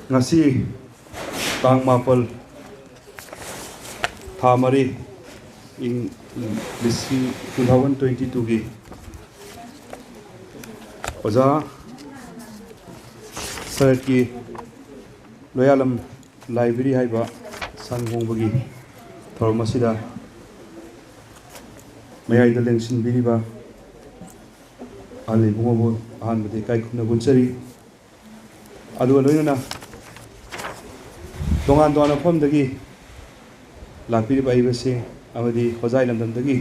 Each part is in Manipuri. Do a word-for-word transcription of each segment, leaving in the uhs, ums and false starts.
ꯉꯁꯤ ꯇꯥꯡ ꯃꯥꯄꯜ, ꯊꯥ ꯃꯔꯤ, ꯏꯪ ꯂꯤꯁꯤꯡ, two thousand twenty twoꯒꯤ ꯑꯣꯖꯥ ꯁꯔꯠꯀꯤ ꯂꯣꯌꯥꯂꯝ ꯂꯥꯏꯕ꯭ꯔꯦꯔꯤ ꯍꯥꯏꯕ ꯁꯪ ꯍꯣꯡꯕꯒꯤ ꯊꯧꯔꯝ ꯑꯁꯤꯗ ꯃꯌꯥꯏꯗ ꯂꯦꯡꯁꯤꯟꯕꯤꯔꯤꯕ ꯑꯍꯜ ꯏꯕꯨꯡꯉꯣꯕꯨ ꯑꯍꯥꯟꯕꯗ ꯏꯀꯥꯏ ꯈꯨꯝꯅꯕ ꯎꯠꯆꯔꯤ꯫ ꯑꯗꯨꯒ ꯂꯣꯏꯅꯅ ꯇꯣꯉꯥꯟ ꯇꯣꯉꯥꯟꯕ ꯃꯐꯝꯗꯒꯤ ꯂꯥꯛꯄꯤꯔꯤꯕ ꯑꯏꯕꯁꯤꯡ ꯑꯃꯗꯤ ꯍꯣꯖꯥꯏ ꯂꯝꯗꯝꯗꯒꯤ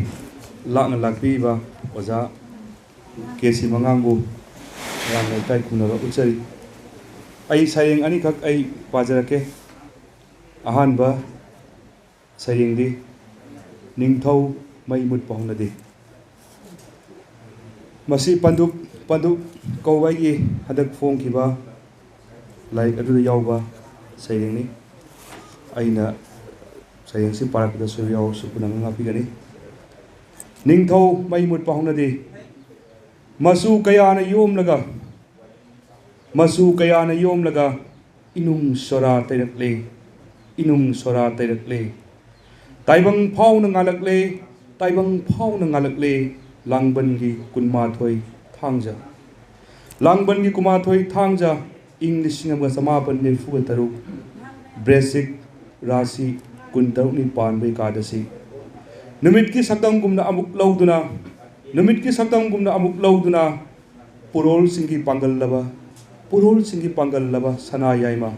ꯂꯥꯛꯅ ꯂꯥꯛꯄꯤꯔꯤꯕ ꯑꯣꯖꯥ ꯀꯦ ꯁꯤ ꯃꯉꯥꯡꯕꯨ ꯌꯥꯝꯅ ꯏꯀꯥꯏ ꯈꯨꯝꯅꯕ ꯎꯠꯆꯔꯤ꯫ ꯑꯩ ꯁꯩꯔꯦꯡ ꯑꯅꯤꯈꯛ ꯑꯩ ꯄꯥꯖꯔꯛꯀꯦ꯫ ꯑꯍꯥꯟꯕ ꯁꯩꯔꯦꯡꯗꯤ ꯅꯤꯡꯊꯧ ꯃꯩ ꯃꯨꯠꯄ ꯍꯧꯅꯗꯦ꯫ ꯃꯁꯤ ꯄꯟꯗꯨꯞ, ꯄꯟꯗꯨꯞ ꯀꯧꯕ ꯑꯩꯒꯤ ꯍꯟꯗꯛ ꯐꯣꯡꯈꯤꯕ ꯂꯥꯏꯔꯤꯛ ꯑꯗꯨꯗ ꯌꯥꯎꯕ ꯁꯩꯔꯦꯡꯅꯤ꯫ ꯑꯩꯅ ꯁꯩꯔꯦꯡꯁꯤ ꯄꯥꯔꯛꯄꯗ ꯁꯣꯏꯕ ꯌꯥꯎꯔꯁꯨ ꯄꯨꯝꯅꯃꯛ ꯉꯥꯛꯄꯤꯒꯅꯤ꯫ ꯅꯤꯡꯊꯧ ꯃꯩ ꯃꯨꯠꯄ ꯍꯧꯅꯗꯦ꯫ ꯃꯆꯨ ꯀꯌꯥꯅ ꯌꯣꯝꯂꯒ, ꯃꯆꯨ ꯀꯌꯥꯅ ꯌꯣꯝꯂꯒ ꯏꯅꯨꯡ ꯁꯣꯔꯥ ꯇꯩꯔꯛꯂꯦ, ꯏꯅꯨꯡ ꯁꯣꯔꯥ ꯇꯩꯔꯛꯂꯦ꯫ ꯇꯥꯏꯕꯪ ꯐꯥꯎꯅ ꯉꯥꯜꯂꯛꯂꯦ, ꯇꯥꯏꯕꯪ ꯐꯥꯎꯅ ꯉꯥꯜꯂꯛꯂꯦ꯫ ꯂꯥꯡꯕꯟꯒꯤ ꯀꯨꯟꯃꯥꯊꯣꯏ ꯊꯥꯡꯖ, ꯂꯥꯡꯕꯟꯒꯤ ꯀꯨꯟꯃꯥꯊꯣꯏ ꯊꯥꯡꯖ, ꯏꯪ ꯂꯤꯁꯤꯡ ꯑꯃꯒ ꯆꯃꯥꯄꯟ ꯅꯤꯐꯨꯒ ꯇꯔꯨꯛ, ꯕ꯭ꯔꯦꯁꯤꯛ ꯔꯥꯁꯤ ꯀꯨꯟꯇꯔꯨꯛꯅꯤ ꯄꯥꯟꯕ ꯏꯀꯥꯗꯁꯤ꯫ ꯅꯨꯃꯤꯠꯀꯤ ꯁꯛꯇꯝꯒꯨꯝꯅ ꯑꯃꯨꯛ ꯂꯧꯗꯨꯅ, ꯅꯨꯃꯤꯠꯀꯤ ꯁꯛꯇꯝꯒꯨꯝꯅ ꯑꯃꯨꯛ ꯂꯧꯗꯨꯅ, ꯄꯨꯔꯣꯜꯁꯤꯡꯒꯤ ꯄꯥꯡꯒꯜꯂꯕ, ꯄꯨꯔꯣꯜꯁꯤꯡꯒꯤ ꯄꯥꯡꯒꯜꯂꯕ ꯁꯅꯥ ꯌꯥꯏꯃ,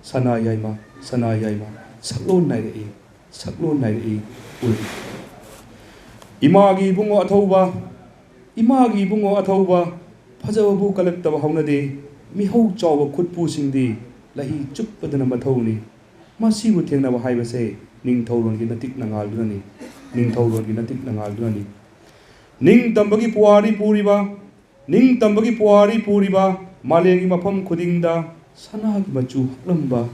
ꯁꯅꯥ ꯌꯥꯏꯃ, ꯁꯅꯥ ꯌꯥꯏꯃ, ꯁꯛꯂꯣꯟ ꯅꯥꯏꯔꯛꯏ, ꯁꯛꯂꯣꯟ ꯅꯥꯏꯔꯛꯏ, ꯎꯔꯤ꯫ ꯏꯃꯥꯒꯤ ꯏꯕꯨꯡꯉꯣ ꯑꯊꯧꯕ, ꯏꯃꯥꯒꯤ ꯏꯕꯨꯡꯉꯣ ꯑꯊꯧꯕ, ꯐꯖꯕꯕꯨ ꯀꯜꯂꯛꯇꯕ ꯍꯧꯅꯗꯦ꯫ ꯃꯤꯍꯧ ꯆꯥꯎꯕ ꯈꯨꯠꯄꯨꯁꯤꯡꯗꯤ ꯂꯍꯤ ꯆꯨꯞꯄꯗꯅ ꯃꯊꯧꯅꯤ꯫ ꯃꯁꯤꯕꯨ ꯊꯦꯡꯅꯕ ꯍꯥꯏꯕꯁꯦ ꯅꯤꯡꯊꯧꯔꯣꯟꯒꯤ ꯅꯇꯤꯛ ꯅꯉꯥꯜꯗꯨꯅꯅꯤ, ꯅꯤꯡꯊꯧꯔꯣꯟꯒꯤ ꯅꯇꯤꯛ ꯅꯉꯥꯜꯗꯨꯅꯅꯤ꯫ ꯅꯤꯡꯇꯝꯕꯒꯤ ꯄꯨꯋꯥꯔꯤ ꯄꯨꯔꯤꯕ, ꯅꯤꯡꯇꯝꯕꯒꯤ ꯄꯨꯋꯥꯔꯤ ꯄꯨꯔꯤꯕ ꯃꯥꯂꯦꯝꯒꯤ ꯃꯐꯝ ꯈꯨꯗꯤꯡꯗ ꯁꯅꯥꯒꯤ ꯃꯆꯨ ꯍꯛꯂꯝꯕ,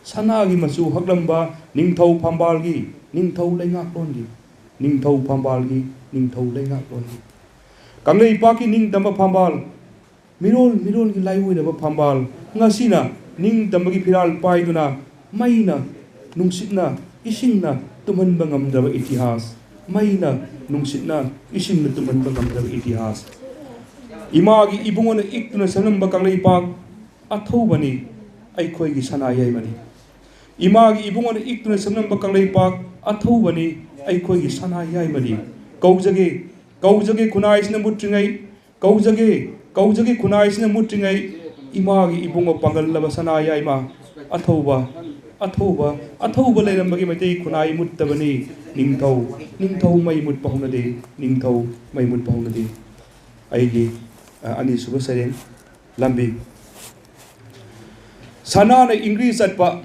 ꯁꯅꯥꯒꯤ ꯃꯆꯨ ꯍꯛꯂꯝꯕ ꯅꯤꯡꯊꯧ ꯐꯝꯕꯥꯜꯒꯤ ꯅꯤꯡꯊꯧ ꯂꯩꯉꯥꯛꯂꯣꯟꯒꯤ, ꯅꯤꯡꯊꯧ ꯐꯝꯕꯥꯜꯒꯤ ꯅꯤꯡꯊꯧ ꯂꯩꯉꯥꯛꯂꯣꯟꯒꯤ, ꯀꯪꯂꯩꯄꯥꯛꯀꯤ ꯅꯤꯡꯇꯝꯕ ꯐꯝꯕꯥꯜ, ꯃꯤꯔꯣꯜ ꯃꯤꯔꯣꯜꯒꯤ ꯂꯥꯏꯑꯣꯏꯔꯕ ꯐꯝꯕꯥꯜ ꯉꯁꯤꯅ ꯅꯤꯡꯇꯝꯕꯒꯤ ꯐꯤꯔꯥꯜ ꯄꯥꯏꯗꯨꯅ ꯃꯩꯅ, ꯅꯨꯡꯁꯤꯠꯅ, ꯏꯁꯤꯡꯅ ꯇꯨꯝꯍꯟꯕ ꯉꯝꯗ꯭ꯔꯕ ꯏꯇꯤꯍꯥꯁ꯫ ꯃꯩꯅ, ꯅꯨꯡꯁꯤꯠꯅ, ꯏꯁꯤꯡꯅ ꯇꯨꯝꯍꯟꯕ ꯉꯝꯗ꯭ꯔꯕ ꯏꯇꯤꯍꯥꯁ꯫ ꯏꯃꯥꯒꯤ ꯏꯕꯨꯡꯉꯣꯅ ꯏꯛꯇꯨꯅ ꯁꯦꯝꯂꯝꯕ ꯀꯪꯂꯩꯄꯥꯛ ꯑꯊꯧꯕꯅꯤ ꯑꯩꯈꯣꯏꯒꯤ ꯁꯅꯥ ꯌꯥꯏꯃꯅꯤ꯫ ꯏꯃꯥꯒꯤ ꯏꯕꯨꯡꯉꯣꯅ ꯏꯛꯇꯨꯅ ꯁꯦꯝꯂꯝꯕ ꯀꯪꯂꯩꯄꯥꯛ ꯑꯊꯧꯕꯅꯤ ꯑꯩꯈꯣꯏꯒꯤ ꯁꯅꯥ ꯌꯥꯏꯃꯅꯤ꯫ ꯀꯧꯖꯒꯦ, ꯀꯧꯖꯒꯦ ꯈꯨꯟꯅꯥꯏꯁꯤꯅ ꯃꯨꯠꯇ꯭ꯔꯤꯉꯩ, ꯀꯧꯖꯒꯦ, ꯀꯧꯖꯒꯦ ꯈꯨꯟꯅꯥꯏꯁꯤꯅ ꯃꯨꯠꯇ꯭ꯔꯤꯉꯩ, ꯏꯃꯥꯒꯤ ꯏꯕꯨꯡꯉꯣ ꯄꯥꯡꯒꯜꯂꯕ ꯁꯅꯥ ꯌꯥꯏꯃ ꯑꯊꯧꯕ, ꯑꯊꯧꯕ, ꯑꯊꯧꯕ ꯂꯩꯔꯝꯕꯒꯤ ꯃꯩꯇꯩ ꯈꯨꯟꯅꯥꯏ ꯃꯨꯠꯇꯕꯅꯤ꯫ ꯅꯤꯡꯊꯧ, ꯅꯤꯡꯊꯧ ꯃꯩ ꯃꯨꯠꯄ ꯍꯧꯅꯗꯦ, ꯅꯤꯡꯊꯧ ꯃꯩ ꯃꯨꯠꯄ ꯍꯧꯅꯗꯦ꯫ ꯑꯩꯒꯤ, ꯑ, ꯑꯅꯤꯁꯨꯕ ꯁꯩꯔꯦꯡ, ꯂꯝꯕꯤ꯫ ꯁꯅꯥꯅ ꯏꯪꯒ꯭ꯔꯤ ꯆꯠꯄ,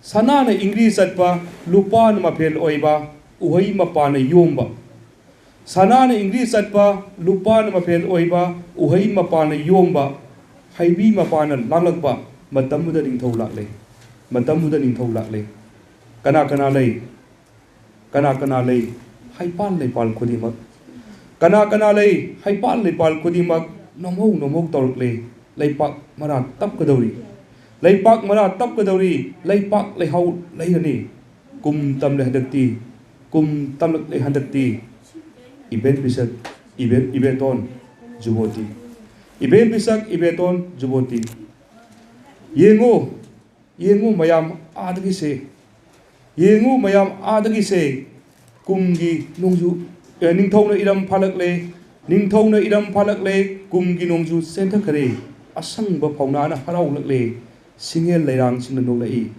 ꯁꯅꯥꯅ ꯏꯪꯒ꯭ꯔꯤ ꯆꯠꯄ, ꯂꯨꯄꯥꯅ ꯃꯐꯦꯜ ꯑꯣꯏꯕ, ꯎꯍꯩ ꯃꯄꯥꯅ ꯌꯣꯝꯕ꯫ ꯁꯅꯥꯅ ꯏꯪꯒ꯭ꯔꯤ ꯆꯠꯄ, ꯂꯨꯄꯥꯅ ꯃꯐꯦꯜ ꯑꯣꯏꯕ, ꯎꯍꯩ ꯃꯄꯥꯅ ꯌꯣꯝꯕ, ꯍꯩꯕꯤ ꯃꯄꯥꯅ ꯂꯥꯡꯂꯛꯄ꯫ ꯃꯇꯝꯗꯨꯗ ꯅꯤꯡꯊꯧ ꯂꯥꯛꯂꯦ꯫ ꯃꯇꯝꯗꯨꯗ ꯅꯤꯡꯊꯧ ꯂꯥꯛꯂꯦ꯫ ꯀꯅꯥ ꯀꯅꯥ ꯂꯩ? ꯀꯅꯥ ꯀꯅꯥ ꯂꯩ? ꯍꯩꯄꯥꯜ ꯂꯩꯄꯥꯜ ꯈꯨꯗꯤꯡꯃꯛ꯫ ꯀꯅꯥ ꯀꯅꯥ ꯂꯩ? ꯍꯩꯄꯥꯜ ꯂꯩꯄꯥꯜ ꯈꯨꯗꯤꯡꯃꯛ ꯅꯣꯝꯍꯧ ꯅꯣꯝꯍꯧ ꯇꯧꯔꯛꯂꯦ꯫ ꯂꯩꯄꯥꯛ ꯃꯔꯥ ꯇꯞꯀꯗꯧꯔꯤ꯫ ꯂꯩꯄꯥꯛ ꯃꯔꯥ ꯇꯞꯀꯗꯧꯔꯤ꯫ ꯂꯩꯄꯥꯛ ꯂꯩꯍꯥꯎ ꯂꯩꯔꯅꯤ꯫ ꯀꯨꯝ ꯇꯝꯂꯦ ꯍꯟꯗꯛꯇꯤ꯫ ꯀꯨꯝ ꯇꯝꯂꯛꯂꯦ ꯍꯟꯗꯛꯇꯤ꯫ ꯏꯕꯦꯟ ꯄꯤꯁꯛ, ꯏꯕꯦꯟ, ꯏꯕꯦꯇꯣꯟ ꯖꯨꯕꯣꯇꯤ꯫ ꯏꯕꯦꯟ ꯄꯤꯁꯛ, ꯏꯕꯦꯇꯣꯟ ꯖꯨꯕꯣꯇꯤ꯫ ꯌꯦꯡꯉꯨ, ꯌꯦꯡꯉꯨ ꯃꯌꯥꯝ ꯑꯥꯗꯒꯤꯁꯦ, ꯌꯦꯡꯉꯨ ꯃꯌꯥꯝ ꯑꯥꯗꯒꯤꯁꯦ, ꯀꯨꯝꯒꯤ ꯅꯣꯡꯖꯨ, ꯑꯦ, ꯅꯤꯡꯊꯧꯅ ꯏꯔꯝ ꯐꯥꯜꯂꯛꯂꯦ, ꯅꯤꯡꯊꯧꯅ ꯏꯔꯝ ꯐꯥꯜꯂꯛꯂꯦ, ꯀꯨꯝꯒꯤ ꯅꯣꯡꯖꯨ ꯆꯦꯟꯊꯈꯔꯦ, ꯑꯁꯪꯕ ꯐꯧꯅꯥꯅ ꯍꯔꯥꯎꯂꯛꯂꯦ, ꯁꯤꯡꯍꯦꯜ ꯂꯩꯔꯥꯡꯁꯤꯡꯅ ꯅꯣꯛꯂꯛꯏ,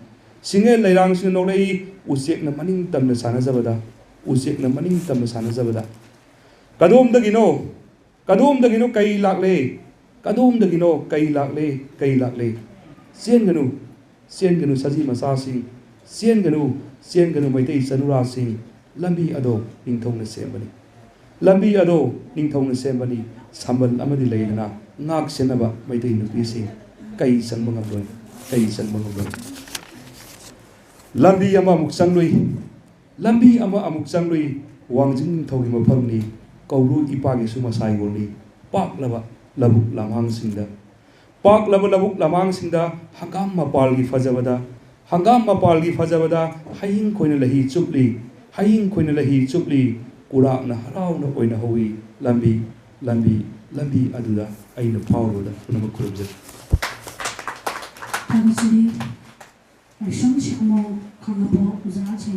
ꯁꯤꯡꯍꯦꯜ ꯂꯩꯔꯥꯡꯁꯤꯡꯅ ꯅꯣꯛꯂꯛꯏ, ꯎꯆꯦꯛꯅ ꯃꯅꯤꯡ ꯇꯝꯅ ꯁꯥꯟꯅꯖꯕꯗ, ꯎꯆꯦꯛꯅ ꯃꯅꯤꯡ ꯇꯝꯅ ꯁꯥꯟꯅꯖꯕꯗ꯫ ꯀꯗꯣꯝꯗꯒꯤꯅꯣ? ꯀꯗꯣꯝꯗꯒꯤꯅꯣ ꯀꯩ ꯂꯥꯛꯂꯦ? ꯀꯗꯣꯝꯗꯒꯤꯅꯣ ꯀꯩ ꯂꯥꯛꯂꯦ? ꯀꯩ ꯂꯥꯛꯂꯦ? ꯆꯦꯟꯒꯅꯨ, ꯆꯦꯟꯒꯅꯨ ꯁꯖꯤ ꯃꯆꯥꯁꯤꯡ, ꯆꯦꯟꯒꯅꯨ, ꯆꯦꯟꯒꯅꯨ ꯃꯩꯇꯩ ꯆꯅꯨꯔꯥꯁꯤꯡ, ꯂꯝꯕꯤ ꯑꯗꯣ ꯅꯤꯡꯊꯧꯅ ꯁꯦꯝꯕꯅꯤ꯫ ꯂꯝꯕꯤ ꯑꯗꯣ ꯅꯤꯡꯊꯧꯅ ꯁꯦꯝꯕꯅꯤ꯫ ꯁꯝꯕꯜ ꯑꯃꯗꯤ ꯂꯩꯗꯅ ꯉꯥꯛ ꯁꯦꯟꯅꯕ ꯃꯩꯇꯩ ꯅꯨꯄꯤꯁꯤꯡ ꯀꯩ ꯆꯪꯕ ꯉꯝꯂꯣꯏ, ꯀꯩ ꯆꯪꯕ ꯉꯝꯂꯣꯏ꯫ ꯂꯝꯕꯤ ꯑꯃꯃꯨꯛ ꯆꯪꯂꯨꯏ꯫ ꯂꯝꯕꯤ ꯑꯃ ꯑꯃꯨꯛ ꯆꯪꯂꯨꯏ꯫ ꯋꯥꯡꯖꯤꯡ ꯅꯤꯡꯊꯧꯒꯤ ꯃꯐꯝꯅꯤ꯫ ꯀꯧꯔꯨ ꯏꯄꯥꯒꯤꯁꯨ ꯃꯁꯥꯏ ꯌꯣꯜꯂꯤ꯫ ꯄꯥꯛꯂꯕ ꯂꯧꯕꯨꯛ ꯂꯝꯍꯥꯡꯁꯤꯡꯗ, ꯄꯥꯛꯂꯕ ꯂꯧꯕꯨꯛ ꯂꯃꯥꯡꯁꯤꯡꯗ ꯍꯪꯒꯥꯝ ꯃꯄꯥꯜꯒꯤ ꯐꯖꯕꯗ, ꯍꯪꯒꯥꯝ ꯃꯄꯥꯜꯒꯤ ꯐꯖꯕꯗ ꯍꯌꯤꯡ ꯈꯣꯏꯅ ꯂꯩꯍꯤ ꯆꯨꯞꯂꯤ, ꯍꯌꯤꯡ ꯈꯣꯏꯅ ꯂꯩꯍꯤ ꯆꯨꯞꯂꯤ, ꯀꯨꯔꯥꯛꯅ ꯍꯔꯥꯎꯅ ꯑꯣꯏꯅ ꯍꯧꯏ꯫ ꯂꯝꯕꯤ, ꯂꯝꯕꯤ, ꯂꯝꯕꯤ ꯑꯗꯨꯗ ꯑꯩꯅ ꯐꯥꯎꯔꯨꯕꯗ꯫ ꯄꯨꯝꯅꯃꯛ ꯈꯨꯔꯨꯝꯖꯔꯤ꯫ ꯊꯥꯒꯠꯆꯔꯤ꯫ ꯂꯥꯏꯁ꯭ꯔꯝ ꯁꯤꯡꯃꯣ ꯈꯥꯉꯕꯣꯛ ꯑꯣꯖꯥ ꯁꯩ